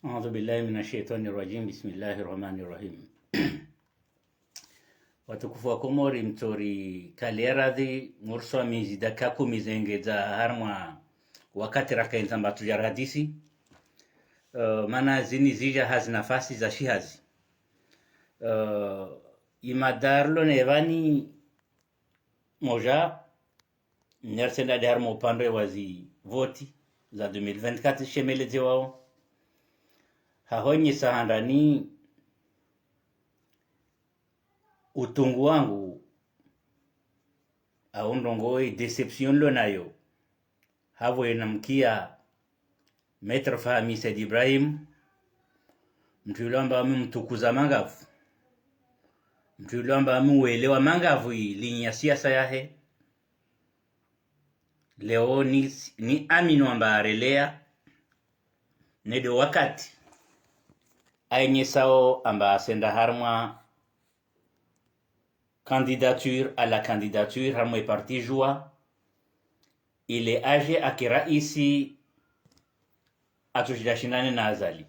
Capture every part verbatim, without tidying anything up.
أعوذ بالله من الشيطان الرجيم. بسم الله الرحمن الرحيم. Watukufu wa Komori, mtsori kaleradhi, muruswa mizida kakumi zengedza harumwa wakati rakaendza mbatsu ya radisi. Eh, mana zini zija hazi nafasi za shihazi. Eh, imadarlo nevani moja, nersenda de harumwa upandwe wa zi voti za deux mille vingt-quatre shemeledze wao. Hahonyesa handani utungu wangu, au ndrongoo i déception nilo nayo. Havo yena mkia Maître Fahmi Said Ibrahim, mtru yilo amba wami mtukuza mangavu, mtru yilo amba wami uelewa mangavu i linya siasa yahe. Leo ni, ni amini wamba arelea, nede wakati aenyesao amba asenda harumwa candidature à la candidature harumwa parti Juwa, ile aje ake raisi atsujida shindane na Azali.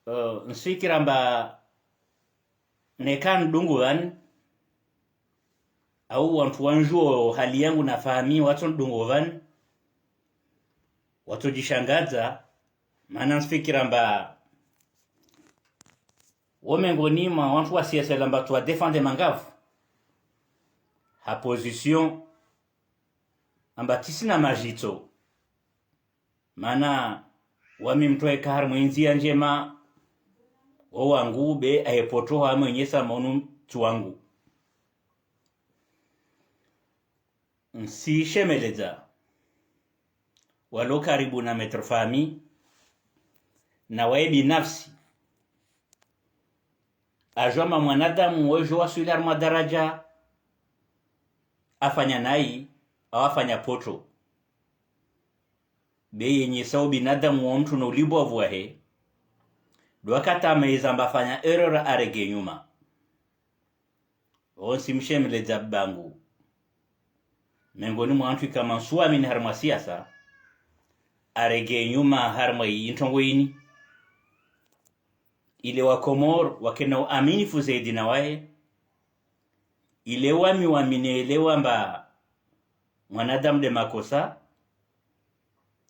Eh, nsifikira amba neka ndungu vani, au wantru wanjuo hali yangu na Fahmi watso ndungu vani, watsojishangadza, mana nsifikira amba wo mengoni mwa wantru wa siasa lamba tsu wa défendre mangavu ha position amba tsisina majitso. Mana wami mtru eka harumwa indzia njema, wo wangu be ahe poto hamwenyesa maunu tsu wangu. Nsishemeledza walo karibu na Maître Fahmi, na waye binafsi, ajua amba mwanadamu wejo waswili harumwa daraja afanya nayi, au afanya poto. Be yenyesa ubinadamu wa mtru no ulibwavu wahe, ndo wakati ameza amba afanya erreur arege nyuma. Wo nsimshemeledza bangu, mengoni mwa wantru ikao mtsuamini harumwa siasa, arege nyuma harumwa iyi ntrongo ini. Ile wa Komori wakena uaminifu zaidi na waye, ile wami wamini elewa amba mwanadamu de makosa,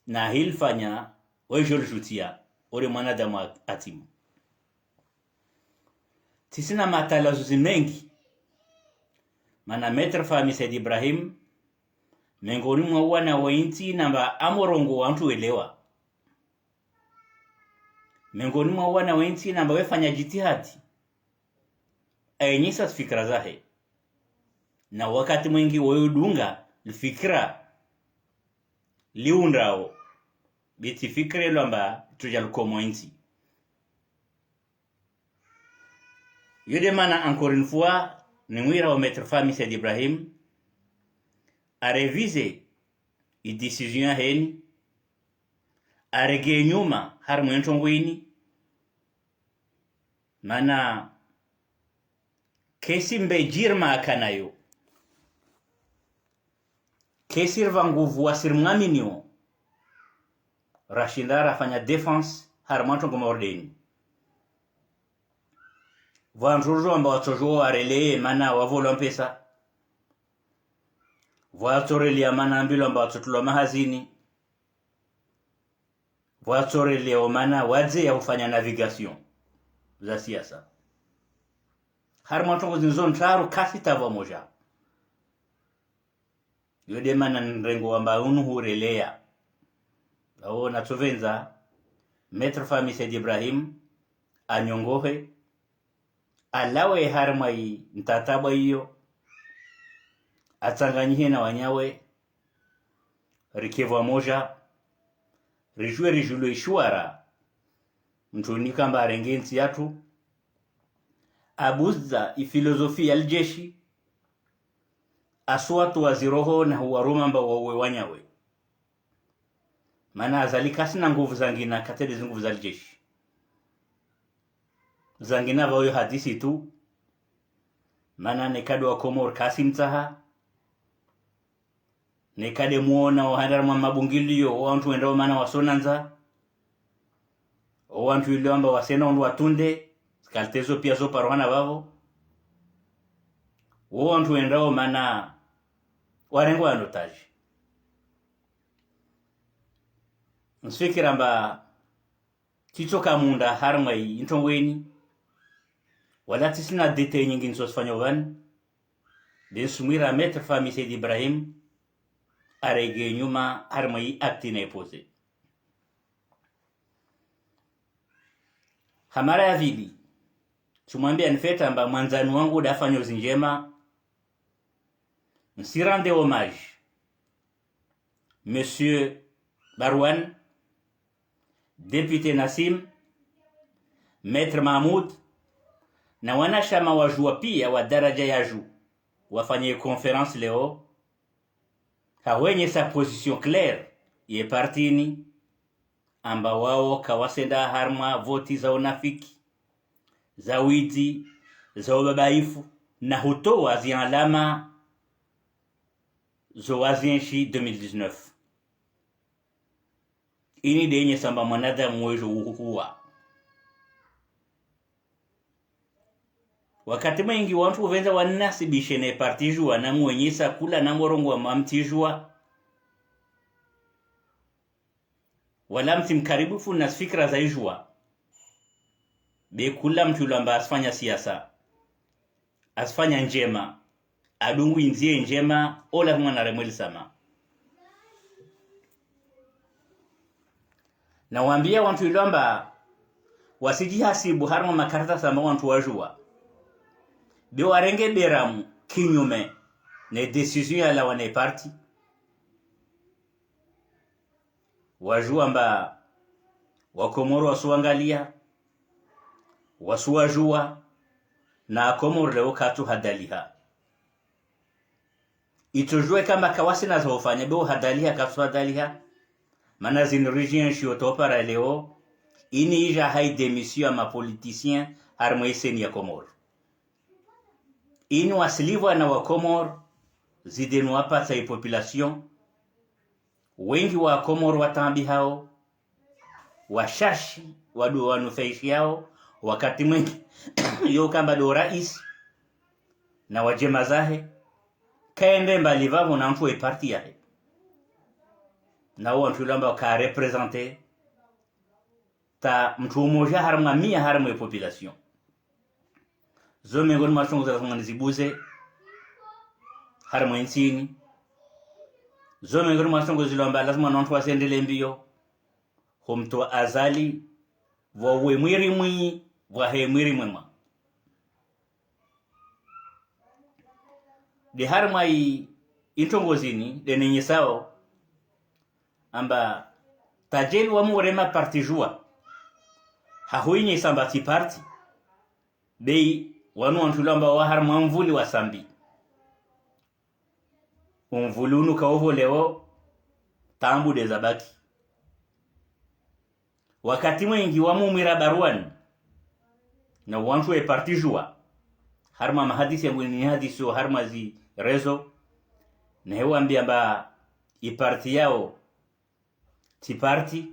na hilifanya wejo lijutia, ole mwanadamu a-, atimu. Tsisina matalazuzi mengi, mana Maître Fahmi Said Ibrahim, mengoni mwa wana wa intsi namba amorongo wantru welewa. Mengoni mwa wana wa intsi namba wefanya jitihadi, aenyesa fikira zahe. Na wakati mwengi woyudunga lifikira liundrao, be tsi fikira ilo amba tsuja lukomo intsi. Yo de mana, encore une fois, nimwirao Maître Fahmi Said Ibrahim, arévise i décision yaheni, arege nyuma harumwa entrongo ini, mana kesi mbe jirma akanayo. Kesi riva nguvu wasi rimwaminio, rashinda rafanya défense harumwa ntrongo maordeni. Vwantru rujo amba watsojo wareleye mana wavolwa mpesa. Vwatsorelea mana ambilwa amba watsotulwa mahazini. Vwatsorelea omana wadze ya ufanya navigation za siasa. Harumwa ntrongo zinu zo ntraru kasita vwamoja. Yo de mana nrengo wamba unu hurelea. Awo natsovendza Maître Fahmi Said Ibrahim anyongohe, alawe harumwa i ntatabwa iyo, atsanganyihe na wanyawe, rike vwamoja, rijue rijulo ishuwara, mtru nika amba arenge ntsi yatru, abuza i philosophie ya lijeshi, aswatu wa ziroho na huwaruma amba wauwe wanyawe. Mana Azali kasina nguvu zangina katsi de zinguvu za lijeshi. Zangina vwa uyo hadisi tu, mana neka de wa Komori kasimtsaha, neka de muona wahandra mwa mabungilio, wantru wenda omana wasonandza, O wantru ilio amba wasina ondro watunde, kalite zo pia zo parwana vavo. Wo wantru wendao mana warengwa en otage. Ntsifikira amba tsitsoka munda harimwa i ntrongo ini, wala tsisina détail nyingi ntsosifanya vani, be ntsumwira Maître Fahmi Said Ibrahim, arenge nyuma harimwa i acte na iposé. Ha mara ya vili, tsumwambia nfeta amba mwandzani wangu dafanya zi ndjema, ntsirende hommage Monsieur Barwan, Député Nassim, Maître Mahmoud, na wanashama wa Juwa pia wa daraja ya juu, wafanye conférence leo, ha wenyesa position claire ye parti ini, amba wao kawasenda harimwa voti za unafiki, za widzi, za ubabaifu, na hutowa zialama zo wazienshi deux mille dix-neuf. Ini de yenyesa amba mwanadamu wejo uhukuwa. Wakati mwingi wantru uvendza wanasibishe ne parti Juwa, na mwenyesa kula na morongo wa mamti Juwa, wala mtsi mkaribifu na zifikira za i Juwa. Be kula mtru ilio amba asifanya siasa, asifanya ndjema, adungu indziye ndjema, ola mwana remweli sama. Na wambia wantru ilio amba wasidjihasibu harimwa makaratasi amba wantru wa Juwa, be warenge beramu kinyume ne décision yalawa ne parti. Wajuwa amba Wakomoro wasuwangaliya, wasuwajuwa, na Wakomoro leo katsu hadaliha. Itsojuwa ikamba kawasina za ufanya, be uhadaliha katsu hadaliha. Mana zinu rijienshi otopara leo, ini ija hayi démission ya ma politiciens harimwa i CENI ya Komoro. Ini wasilivwa na Wakomoro, zidenu wapatsa i population. Wengi wa Komoro wataabihao, washashi wadu wanufaishiyao, wakati mwingi yo kamba do raisi na wadjema zahe, kaende mbali vavo na ntru we parti yahe. Na wo wantru ilio amba waka représenter ta mtru umoja harimwa mia harimwa i population. Zo miongoni mwa shongo za lazima nizibuze harimwa i ntsi ini. Zo miongoni mwa shongo zilio amba lazima no wantru wasendelee mbio, humtowa Azali vwa uwe mwiri mwi, vwa he mwiri mwema. De harimwa i, i ntrongo zini, de nenyesao amba tajeli wa murema parti Juwa, hahuinyesa amba tsi parti, bei wanu wantru ilio amba wa harimwa mvuli wa Sambi. Umvuli unu kaovo leo, taambu de zabaki. Wakati mwingi wamumwira Barwani na wantru we parti Juwa, harimwa mahadisi yangu nihadisiyo harimwa zi réseaux, na hewambia amba i parti yao tsi parti,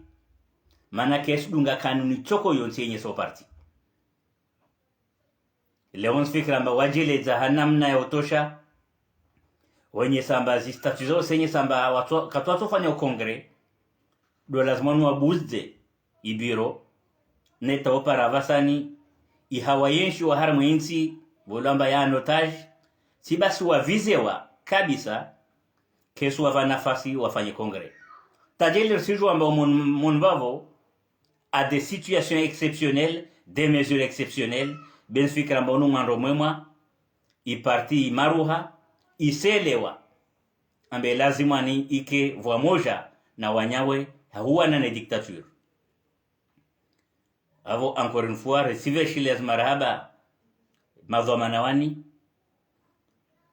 mana kesidunga kanuni tsoko yontsi yenyeso parti. Leo ntsifikira amba wajeledza ha namna ya utosha, wenyesa amba zi statut zao zenyesa amba watso-, katsu watsofanya u congrès, do lazima nuwabuze i bureau, neta opara vasani, ihawa yenshi wa harimwa i ntsi, volo amba ya en otage, tsi basi wavizewa kabisa, kesu wava nafasi wafanye congrès. Tajeli risijuwa amba omunu, munu vavo, à des situations exceptionnelles, des mesures exceptionnelles, be ntsifikira amba unu mwando mwema, i parti imaruha, iselewa, ambe lazima ni ike vwamoja na wanyawe, hahuwana ne dictature. Avo, encore une fois, risive shile ya zimarahaba, madhwamana wani,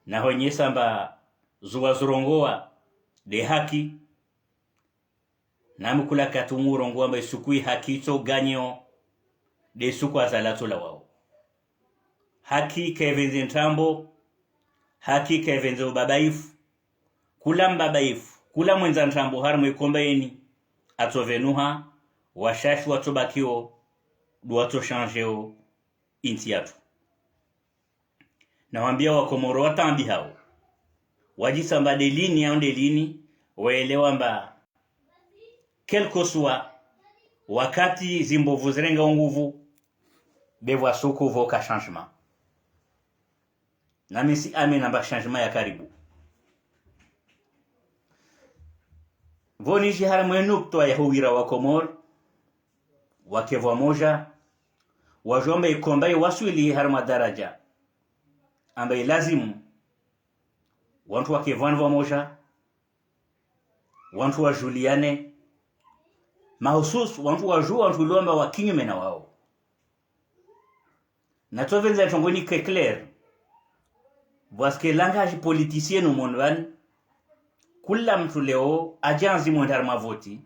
na honyesa amba zuwa zurongowa de haki, nami kula kati umurongowa amba isuku i haki itso ganyo, de isuku azala tso lawao. Haki kaivendze ntrambo, haki kaivendze ubabaifu. Kula mbabaifu, kula mwendza ntrambo harimwa i komba yeni, atsovenuha, washashi watsobaki wo, ndo watso shanjeo intsi yatru. Na wambia Wakomoro watambi hao. Wadjisa amba nde lini au nde lini, waelewa amba quel que soit wakati zimbovu zirenga unguvu, be pvwa suku pvoka changement. Nami ntsi amini amba changement ya karibu. Pvo nidji harimwa ye nukta ya huwira Wakomoro, wake pvwamoja, wadjuwa amba ikomba iwaswili harimwa daraja amba ilazimu wantru wake pvwani pvwamoja, wantru wadjuliane, mahususu wantru wadjuwa wantru waliyo amba wa kinyume na wao. Natsopvendza ntrongo ini ike clair. Parce que langage politicien no monde pvanu, kula mntru leo adjanzi mwende harimwa voti,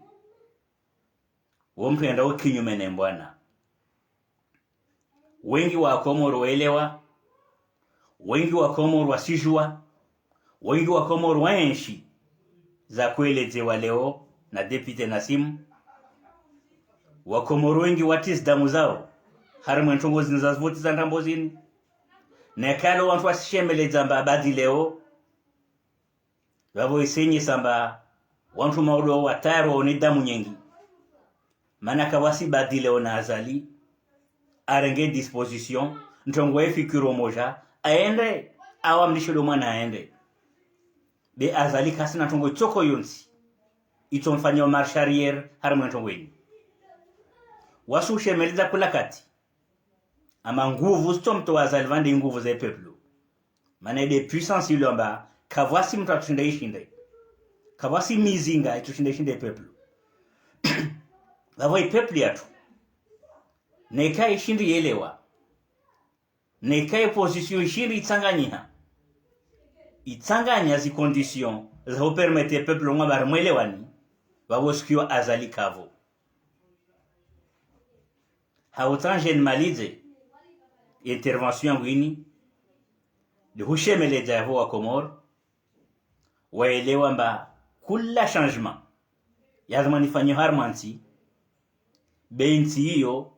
wo mntru yenda wo kinyume ne mbwana. Wengi wa Komoro waelewa, wengi wa Komoro wasidjuwa, wengi wa Komoro waenshi za kueledzewa leo na député Nassim. Wakomoro wengi watrizi damu zao harimwa ntrongo zini za zivoti za ndrambo zini. Nekalo wantru wasishemeledza amba abadi leo, pvapvo isenyesa amba wantru maudo watayari waone damu nyengi. Mana kapvatsi badileo na Azali, arenge disposition, ntrongo efikiro moja, aende, au amlishe ndo mwana aende. Be Azali kasina ntrongo itsoko yontsi itsomfanya marche arrière harimwa ntrongo ini. Wasi ushemeleza kula kati amba nguvu zitsomtowa Azali pvanu nde nguvu ze peuple. Mana nde puissance ilo amba kapvatsi mntru atsoshinda ishinde. Kapvatsi mizinga itsoshinda ishinde peuple. Pvapvo i peuple yatru, neka ishindi yelewa, neka i position ishindi itsanganyiha, itsanganya zi conditions za upermettre peuple ngwa bari mwelewani, pvapvo sikiwa Azali kapvo. Hautsandje nimalize intervention yangu ini, nde hushemeleza yapvo Wakomoro waelewa amba kula changement yalazimu ifanywe harimwa ntsi, be ntsi iyo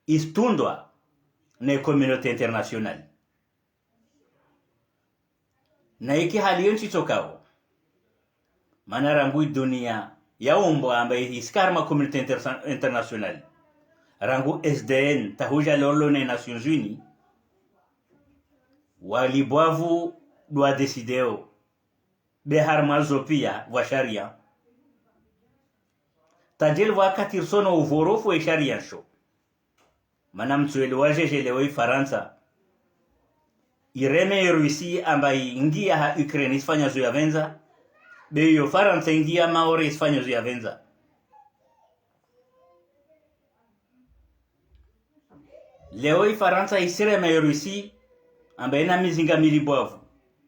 isitundwa ne communauté internationale. Na iki hali yo ntsi itsokao. Mana rangu idunia yaumbwa amba isika harimwa communauté inter-, internationale, rangu S D N tahudja lolo ne Nations Unies, walipvwa pvo ndo wadécideo, be harimwa zo pia pvwa sharia. Tadjeli pvwa wakati risono uvorofu we sharia nsho. Mana mtsuelewa djedje leo i Farantsa ireme ye Russie amba ingia ha Ukraine isifanya zo yapvendza, be iyo Farantsa ingia Maore isifanya zo yapvendza. Leo i Farantsa isireme ye Russie amba ina mizinga milipvwa pvo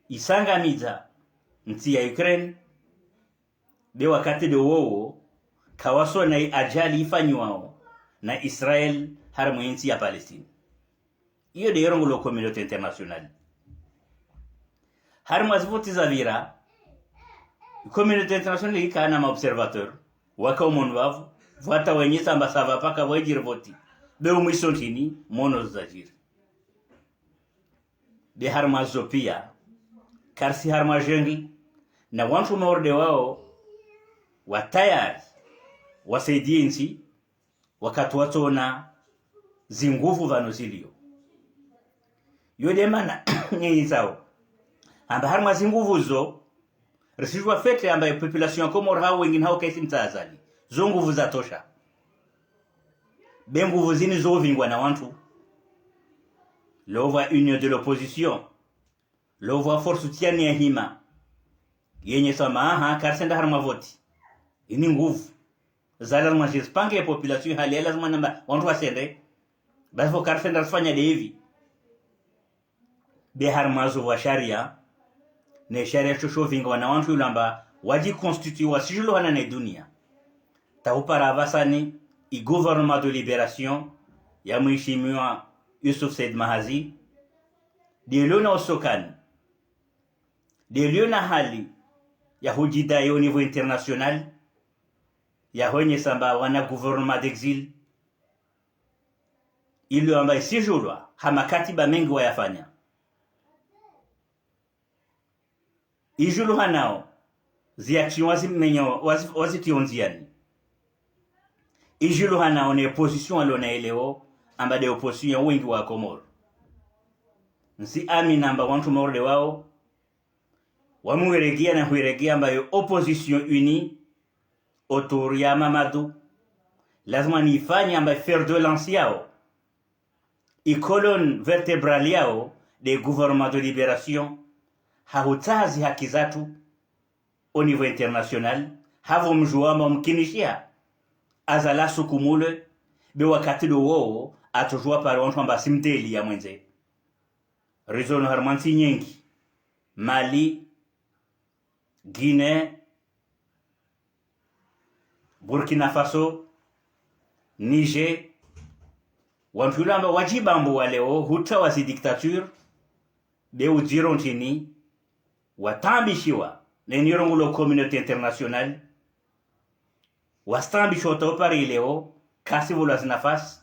isangamidza ntsi ya Ukraine. Be wakati ndo wowo, kawasona i ajali ifanyiwao na Israel harimwa intsi ya Palestine. Iyo nde irongolwa communauté internationale. Harimwa zivoti zapvira, communauté internationale ikana ma observateurs, waka umoni pvapvo, pvwata wenyesa amba sava paka pvwedjiri voti. Be umwiso ntrini, mono zadjiri. Be harimwa zo pia, karisi harimwa djengli, na wantru maorde wao, watayari, wasaidie ntsi, wakati watsona zinguvu pvanu zilio. Yo nde mana, nyenyi zao. Amba harimwa zinguvu zo, risidjuwa fetre amba ye population ya Komoro hau wengine hau kaisi mtsa Azali. Zo nguvu zatosha. Be nguvu zini zo uvingwa na wantru. Leo pvwa union de l'opposition. Leo pvwa force tiani ya hima. Yenyesa amba aha, karisenda harimwa voti. Ini nguvu. Zalazimu zipange ye population hali yalazimu namba wantru wasende. Basi pvo karisenda risifanya nde ivi. Be harimwa zo pvwa sharia, ne sharia shosho vingwa na wantru ilo amba wadji constitué wasidjulihana ne dunia. Tahupara apvasani i gouvernement de libération ya mheshimiwa Youssouf Said Mahazi, nde liona usukani, nde liona hali ya hudjidai au niveau international, ya honyesa amba wana gouvernement d'exil, Ilo amba isidjulwa ha makatiba mengi wayafanya. Idjulwa hanao, zi action wazimenyo, wazi, wazitrio ndziani. Idjulwa hanao ne position walo nayo leo, amba nde opposition ya wengi wa Komoro. Nsi amini amba wantru Komoro nde wao, wamuweregia na huweregia amba yo opposition unie autour ya Mamadou, lazima nifanye amba fer de lance yao, i colonne vertébrale yao nde gouvernement de libération, ha hutsaha zi haki zatru au niveau international, hapvo mdjuwa amba umkinishiha, Azali asukumulwe, be wakati ndo wowo, atsodjuwa pare wantru amba simteli ya mwendze. Rizo no harumwa ntsi nyengi, Mali, Guinée, Burkina Faso, Niger, wantru ilo amba wadjibambu wa leo, hutra wa zi dictature, be udziro ntrini, wataambishiwa, ne nirongo lo communauté internationale, wastaambishiwa hata upare leo, kasi pvolwa zi nafasi,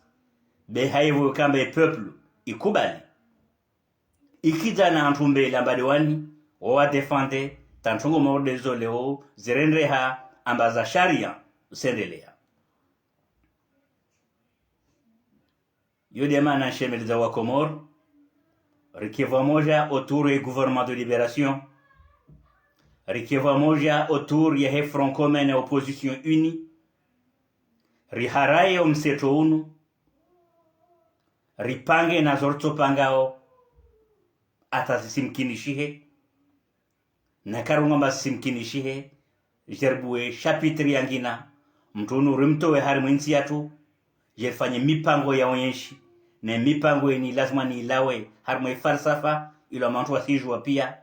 be haivo kamba e peuple, ikubali. Ikidja na antru mbeli amba nde wani, wo wa défendre, ta ntrongo Komoro nde zo leo, zirendeha, amba za sharia, usendelea. Yo nde mana nshemeleza wa Komoro, rike pvamodja autour ya gouvernement de libération, rike pvamodja autour ya he front commun ya opposition unie, riharaye omseto unu, ripange na zo ritsopangao, hata zisimkinishihe, na karungo amba zisimkinishihe, djeribuwe chapitre yangina, mntru unu rimtowe harimwa entsi yatru, djerifanye mipango ya onyeshi, ne mipango yeni lazima nilawe harimwa ifalsafa, ilo wantru wasidjuwa pia,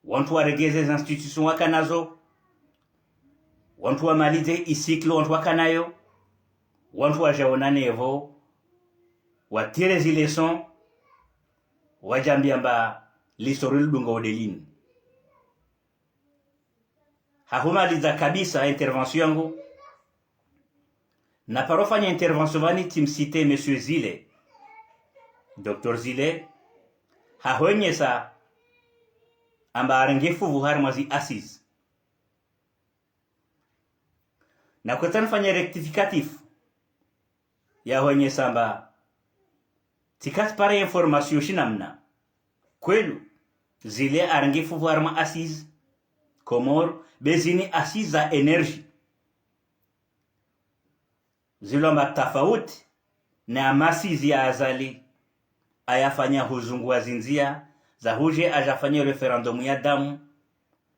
wantru waregeze za institution wakanazo, wantru wamalize i cycle wantru wakanayo, wantru wadjaonane pvo, watire zi leçon, wadjambia amba l'histoire lidunga odelini. Ha humaliza kabisa intervention yangu, na paro fanya intervention pvani tsimciter Monsieur Zile. Docteur Zile, hahonyesa amba arenge fuvu harimwa zi assises. Na kwetsa nifanye rectificatif, yahonyesa amba, tsikatsi pare information shinamna. Kweli, Zile arenge fuvu harimwa assises Komoro, be zini assises za énergie. Zilo amba tafauti na ma assises ya Azali, ayafanya huzunguha zindzia, za hudje adjafanya référendum ya damu,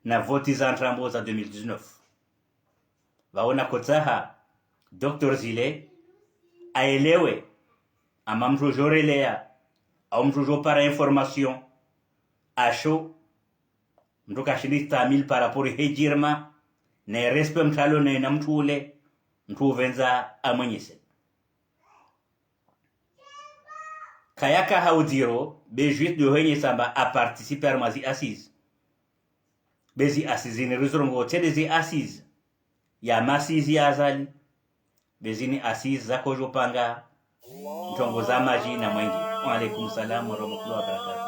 na voti za ntrambo za deux mille dix-neuf. Pvao nakotsaha, Docteur Zile, aelewe, ama mntru udjorelea, au mntru udjopara information, asho, mntru kashindi stahamili par rapport he djirma, ne respect mntru alo nayo na mntru ule, mntru upvendza amwenyese. Kayaka ha udziro, be juste de honyesa amba aparticiper harimwa zi assises. Be zi assises ni rizirongoa tsi nde zi assises ya ma assises ya Azali. Be zini assises za kodjopanga ntrongo za madji na mwengi. Wa alaikum salam wa rahmatullahi wa barakatuh.